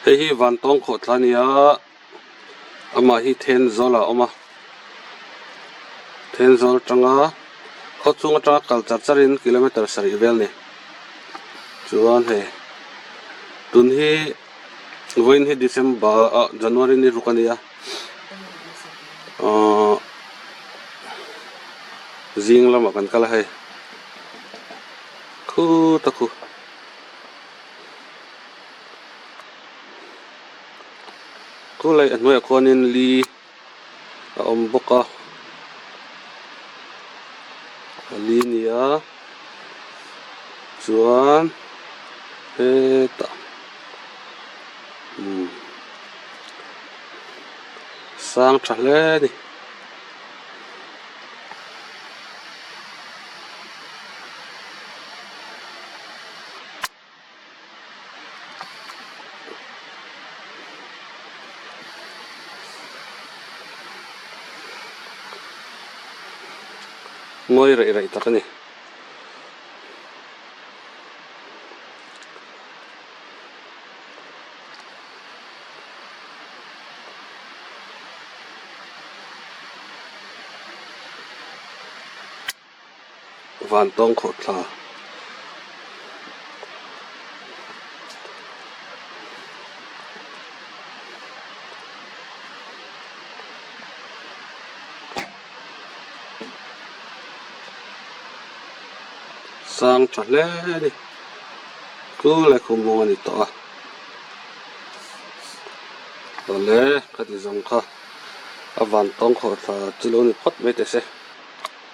Hei hi Vantawng khawhthla a ni a, amah hi Thenzawl ah a awm a, Thenzawl atanga khaw chhung atanga kal char char in kilometer sarih vel a ni. Chuan hei tun hi vawiin hi December ah January ni ruk a ni a, ahh zing lamah kan kal a hei khuta khu. Khulai a hnuaiah khuanin li a awm bawk a a li a ni a chuan hetah umm sang tha hle a ni. Ngawi raih raih tak a ni. Vantawng khawhthla. Sang tha hle a ni. Chu leh khum mawng a ni tawh a. Awle ka ti zawng kha a vantawng khawhthla chu lo ni phawt mai teh se.